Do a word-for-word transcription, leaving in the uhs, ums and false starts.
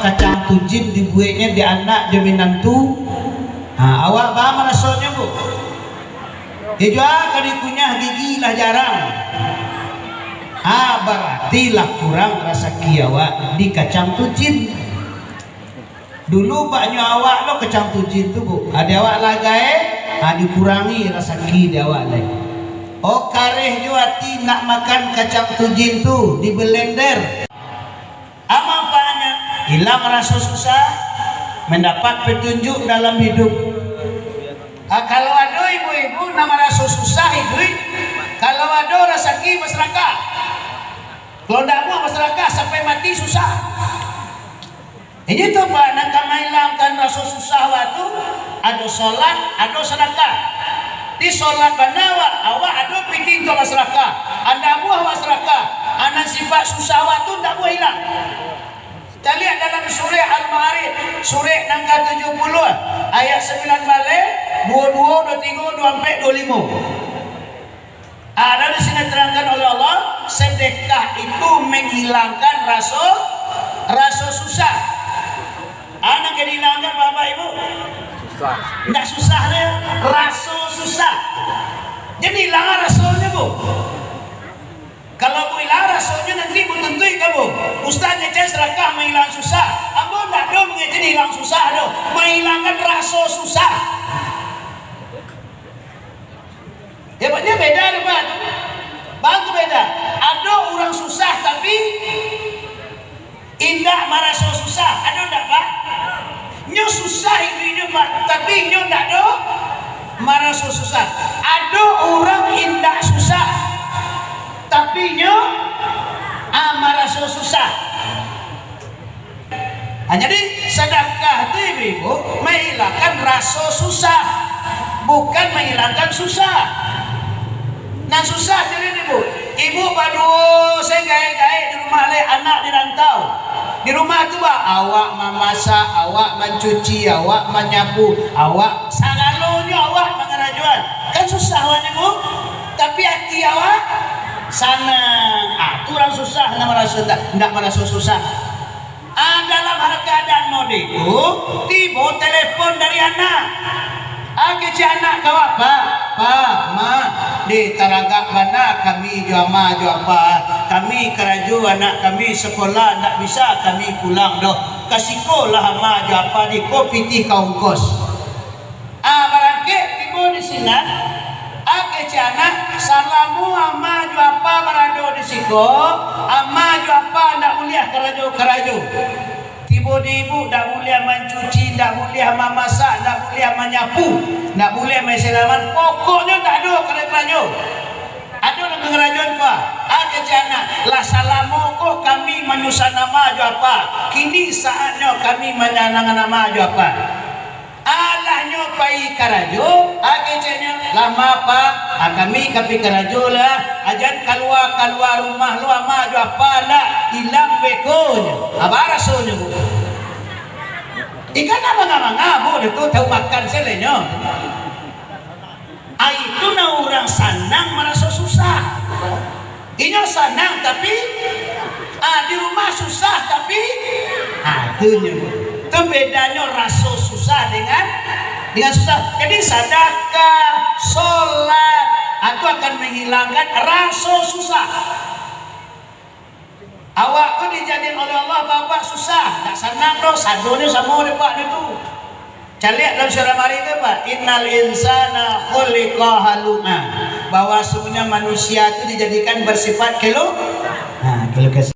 Kacang tujin dibueknyo di anak jo minantu. Ha, awak baa marasonyo, Bu? Yo jua ka dikunyah gigi lah jarang. Ha, barati lah kurang rasaki awak di kacang tujin. Dulu baknyo awak lo kacang tujin tu, Bu. Ade awak lah gaek, ha, dikurangi rasaki di awak lai. Oh, kareh jo ati nak makan kacang tujin tu, di blender. Apo manfaatnyo? Ilang raso susah, mandapat patunjuak dalam hiduik. Ah, kalau ado ibu-ibu nan maraso susah iduik, kalau ado rasaki, basadakah. Kalau ndak amuah basadakah, sampai mati susah. Inyo tu, Pak, nan ka mailangkan raso susah awak tu, ado solat, ado sadakah. Di solat bana awak, awak ado pitih untuak basadakah. Ndak amuah awak sadakah, a nan sifat susah awak tu ndak amuah ilang. Caliak dalam surah Al-Ma'arij, surah nan ka tujuah puluah, ayat sambilan baleh, duo duo, duo tigo, duo ampek, duo limo. Ado di siko diterangkan oleh Allah, sedekah itu menghilangkan raso, raso susah. A nan ka diilangkan, Bapak Ibu? Susah. Ndak susah deh, raso susah. Jadi ilang rasonyo, Bu. Kalau Bu ilang rasonyo, nanti Bu tuntuik ka Bu, "Ustaz, ngecek sadakah mailang susah." Ambo ndak ado mangecek ilang susah doh, mailangkan raso susah. Ya, Pak, nyo beda tu, Pak. Bang tu beda. Ado urang susah tapi indak maraso susah. Ado ndak, Pak? Nyo susah iduiknyo, Pak, tapi nyo ndak ado maraso susah. Ado urang indak susah, tapi nyo, ah, maraso susah. Ah, jadi, sadakah tu, ibu-ibu, mailangkan raso susah, bukan mailangkan susah. Nan susah jadi ni, Bu. Ibu baduo se gaek-gaek di rumah, lai anak di rantau. Di rumah tu, Pak, awak mamasak, awak mancuci, awak manyapu, awak sagalonyo awak mangarajoan. Kan susah awak ni, Bu. Tapi ati awak sanang. Ah, tu urang susah, ndak maraso, ndak, ndak maraso susah. Ah, dalam keadaan mode tu, tibo telepon dari anak. Ah, kecek anak ka awak, "Pak, Pak, Mak, deh, taragak bana kami jo Ama jo Apa. Kami karajo, anak kami sakolah, ndak bisa kami pulang doh. Ka sikolah Ama jo Apa, deh, ko pitih ka ongkos." Ah, barangkek tibo di sinan, ah, kecek anak, "Salamo Ama jo Apa barado di siko, Ama jo Apa ndak buliah karajo-karajo. Tibo di ibu ndak buliah mancuci, ndak buliah mamasak, ndak buliah manyapu, ndak buliah maisi halaman, pokoknyo ndak ado karajo-karajo." Ado nan mangarajoan ko, ah, kecek anak, "Lah salamo ko kami manyusahkan Ama jo Apa, kini saatnyo kami manyanangkan Ama jo Apa." Alah nyo pai karajo, ah, keceknyo, "Lah, Mak, Pak, ah, kami ka pai karajo lah, ah, jan kalua-kalua rumah lo, Ama jo Apa ndak, ilang beko nyo." Ah, baa rasonyo, Bu? Ikan abang-abang, ah, Bu, dah tu tahu makan salenyo. Ah, itu nah urang sanang maraso susah. Inyo sanang tapi, ah, di rumah susah tapi, ah, tu nyo. Tu bedanyo raso susah dengan, dengan susah. Jadi sadakah, solat, ah, tu akan manghilangkan raso susah. Awak ko dijadian oleh Allah bapak susah, ndak sanang doh, sadonyo samo dek Pak tu. Caliak dalam surah Maryam tu, Pak, "Innal insana khuliqa halu'a." Bahwasanya manusia tu dijadikan bersifat kelu-, nah, keluh kesah.